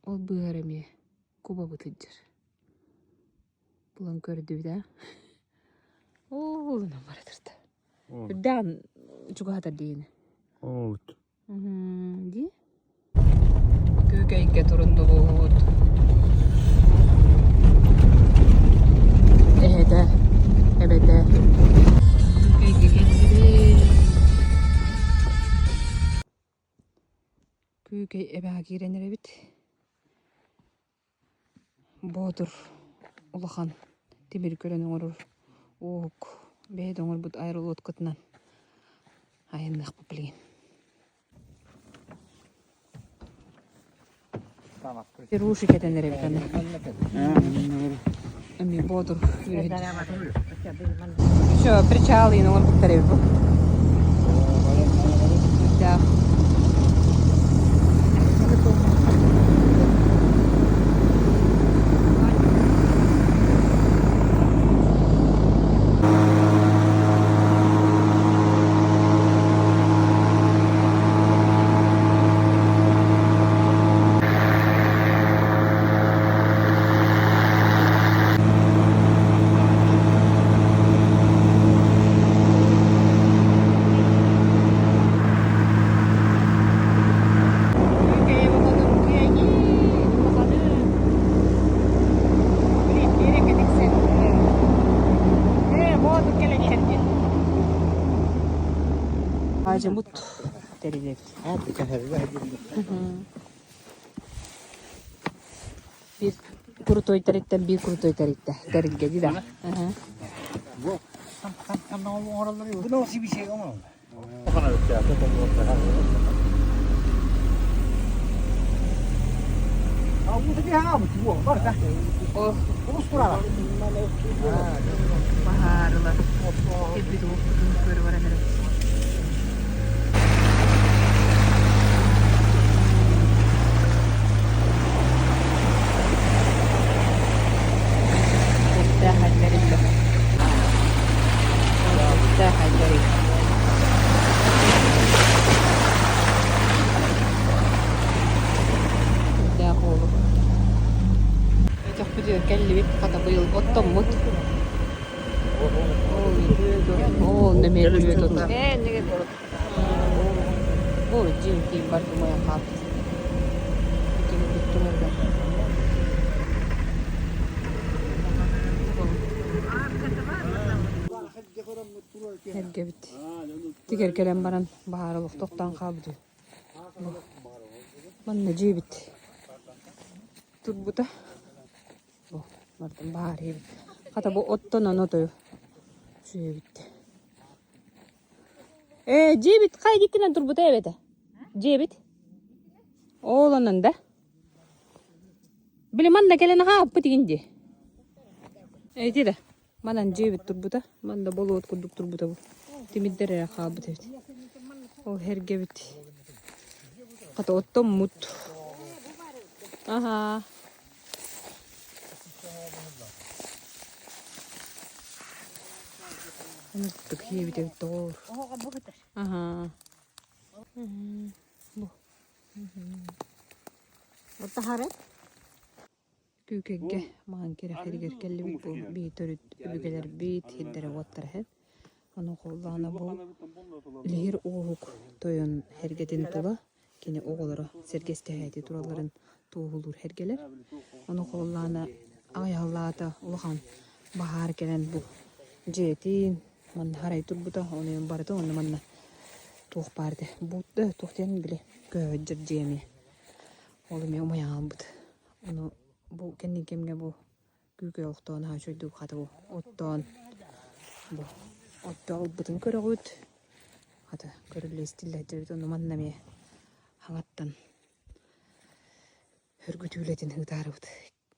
Ол быыһар эмиэ кубабыт сылдьар. Булан көрдүбүт аа. Оолунан бара турда. Үрдээн чугаһатар диэни. Оот. Дии. Күүкэйгэ туруннубут. Эһэтэ, эбэтэ. Күүкэйгэ кэллибит. Күүкэй эбэҕэ киирэн эрэбит. Боотур улахан тимир көрөн оҥорор уоһук бэйэтэ оҥорбут аэролодкатынан айанныахпыт билигин. Руши кэтэн эрэбит аны. Эмиэ Боотур үөрэтэр. Еще причал иин оҥорбуттар эбит бу. Да. Аадьымут тэрилэбит. Биир крутой тэриттэн биир крутой тэриттэ тэрилгэ дии да. Баһаарылар кэлбит уоппутун көрө баран эрэбит. Сүрдээх уолу. Өтөхпүтүгэр кэллибит, хата быйыл оттоммут. Оо, нэмиэ күрүө тут. Бу дьиҥ тиим бар умайан хаалбыт. Итини турарга. Эргэбит. Тигэр кэлэн баран баһаар олох тохтоон хаалбыт. Манна дьиэбит турбута. Бу мартан баһаар иһэбит. Хата бу оттон отою сүөбүт. Ээ, дьиэбит хай диттинэн турбута эбэтэ. Дьиэбит. Ол онон да. Били манна кэлэн аҕааппыт игин дии. Эти да. Манан дьиэбит турбута. Манна болуот курдук турбута бу. Тимирдэр эрэ хаалбыт эбит. Ол эргэбит. Хата оттоммут. Аха. Оннук киэбит эбит доҕоор. Аха. Бу. Күүкэйгэ маҥан кэрэхтэригэр кэллибит бу биһи төрүт өбүгэлэрбит сирдэрэ-уоттара иһэн. Ону холлоҕуна бу Лиһир Уоһук тойон эргэтин тула кини оҕолоро сэргэстэһээти туралларын туоһулуур эргэлэр. Ону холлоҕуна аҕыйахалаата улахан баһаар кэлэн бу дьиэтин манна харай турбута, ону барыта онно манна туох баар этэ буутта туох диэн били көһө дьиэ эмиэ ол эмиэ умайан хаалбыт. Ону бу кэнники кэмҥэ бу күүкэй олохтоон аһаа үчүгэйдик хата бу оттоон бу оттоо ылбытын көрөҕүт. Хата көрүллэ истиллэ сылдьабыт ону манна эмиэ хаҥаттан өргүтүү үлэтин ыытаарыбыт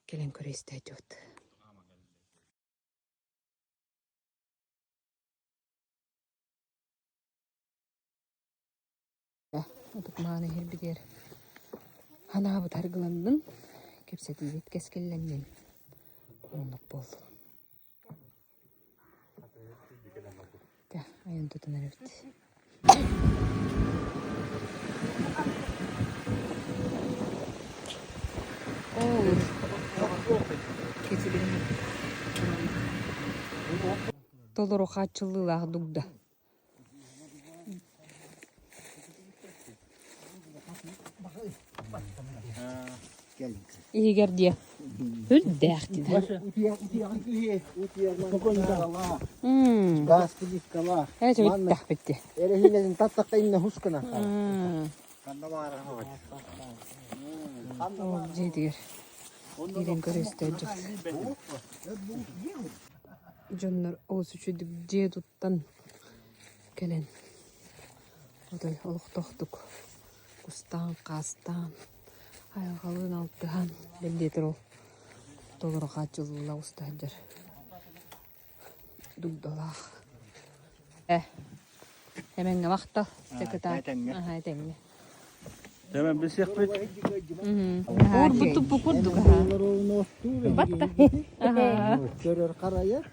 кэлэн көрө истэ сылдьабыт. Ытык-мааны иһэрбитигэр санаабыт аргыланнын, кэпсэтиибит кэскиллэннин, оннук буоллун. Дьэ, айан тутан эрэбит. Толору хааччыллыылаах дугда. Иһигэр диэ. Үрдээх дии. Ээ сөбүттэхпит дии. Ол дьиэтигэр киирэн көрө-истэ дьон. Дьоннор олус үчүгдүк дьиэ туттан кэлэн отой олохтоохтук кустаан, хаастаан, айылҕалыын алтыһан бэл диэтэр ол толору хааччыллыылаах уста сылдьар дугдалаах. Э, эмэҥҥэ махтал, секретарь. Аха, этэҥҥэ. Дэмэн билсиэхпит. Уурбут курдук аха. Батта. Көрөр харайар.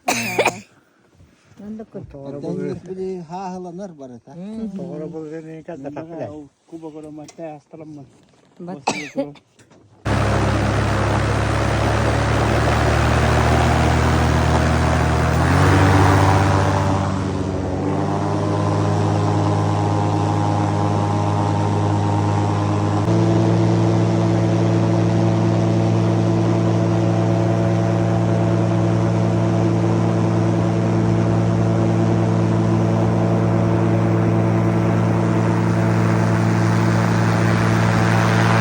Хааһыланар барыта. Батта.